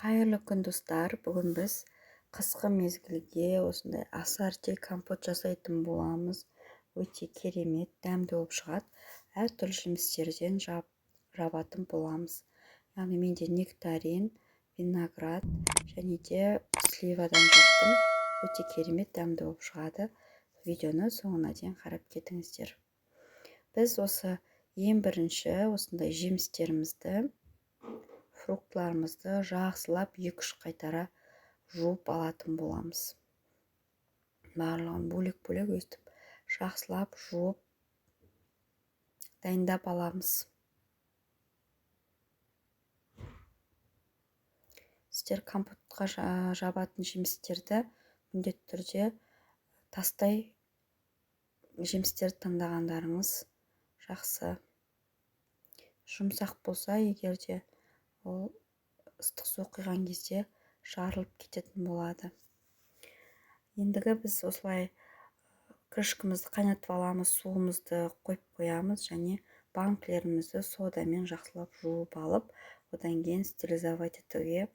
Қайырлы күн, достар! Бүгін біз қысқы мезгілге осындай ассорти компот жасайтын боламыз. Өте керемет дәмді болып шығады. Әртүрлі жемістерден жабатын боламыз. Яғни менде нектарин, виноград және де сливадан жаптым. Өте керемет дәмді болып шығады. Видеоны соңына дейін қарап кетіңіздер. Біз осы ең бірінші осындай жемістерімізді, фруктыларымызды жақсылап 2-3 қайтара жуып алатын боламыз. Барлығын бөлек-бөлек өстіп жақсылап жуып дайындап аламыз. Сіздер компотқа жабатын жемістерді міндетті түрде тастай жемістерді таңдағандарыңыз жақсы. Жұмсақ болса, егер де ол ыстық су құйған кезде жарылып кететін болады. Ендігі біз осылай крышкамызды қайнатып аламыз, суымызды қойып қоямыз және банкілерімізді содамен жақсылап жуып алып, одан кейін стерилизовать етуге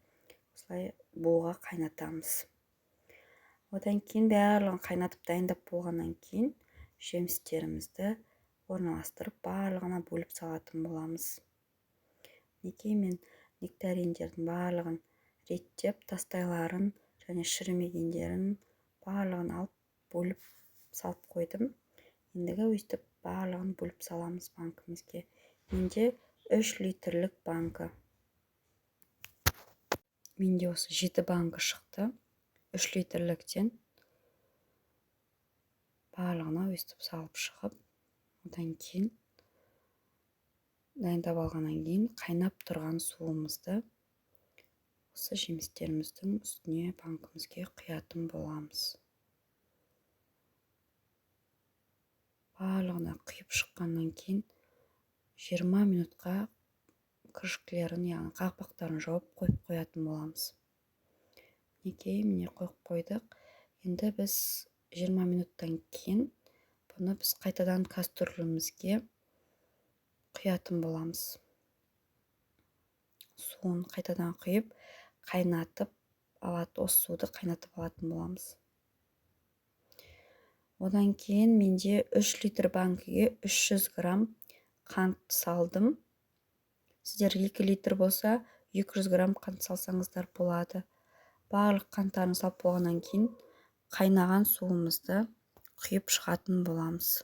осылай буға қайнатамыз. Одан кейін барлығын қайнатып дайындап болғаннан кейін жемістерімізді орналастырып барлығына бөліп салатын боламыз. Мінекей мен нектариндердің барлығын реттеп, тастайларын және шірімегендерін барлығын алып бөліп салып қойдым. Ендігі өстіп барлығын бөліп саламыз банкімізге. Менде 3 литрлік банкі. Менде осы 7 банкі шықты. 3 литрліктен барлығына өстіп салып шығып, одан кейін дайындап алғаннан кейін қайнап тұрған суымызды осы жемістеріміздің үстіне банкімізге құятын боламыз. Барлығына құйып шыққаннан кейін 20 минутқа крышкаларын, яғни қақпақтарын жауып қойып қоятын боламыз. Мінекей, міне қойып қойдық. Енді біз 20 минуттан кейін бұны біз қайтадан кастрюлімізге құятын боламыз. Суын қайтадан құйып, қайнатып алады, осы суды қайнатып алатын боламыз. Одан кейін менде 3 литр банкіге 300 грамм қант салдым. Сіздер 2 литр болса, 200 грамм қант салсаңыздар болады. Барлық қанттарын салып болғаннан кейін қайнаған суымызды құйып шығатын боламыз.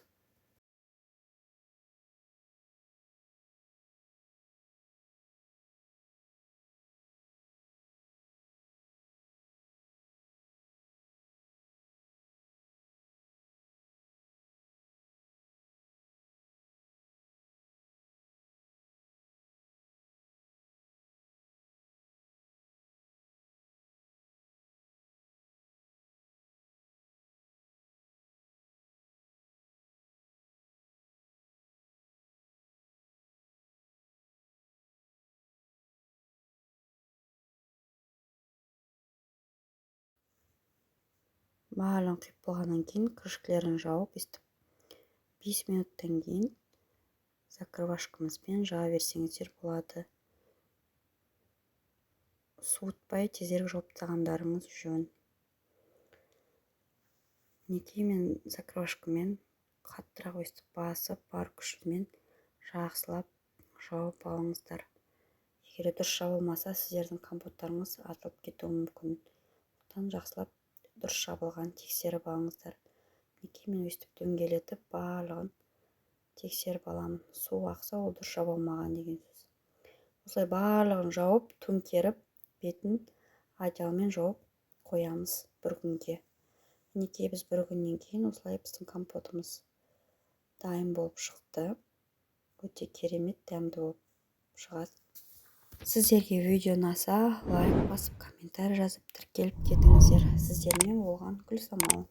Барлығын құйып болғаннан кейін крышкаларын жауып, өстіп 5 минуттан кейін закрывашкамызбен жаба берсеңіздер болады. Суытпай тезірек жауып тастағандарыңыз жөн. Мінекей мен закрывашкамен қаттырақ өстіп басып, бар күшімен жақсылап жауып алыңыздар. Егер дұрыс жабылмаса, сіздердің компоттарыңыз атылып кетуі мүмкін. Сондықтан жақсылап дұрыс жабылғанын тексеріп алыңыздар. Мінекей мен өстіп дөңгелетіп барлығын тексеріп аламын. Су ақса, ол дұрыс жабылмаған деген сөз. Осылай барлығын жауып, төңкеріп, бетін одеялмен жауып қоямыз бір күнге. Мінекей біз бір күннен кейін осылай біздің компотымыз дайын болып шықты. Өте керемет дәмді болып шығады. Сіздерге видео ұнаса, лайк басып, комментарий жазып, тіркеліп кетіңіздер. Сіздермен болған Гүлсамал.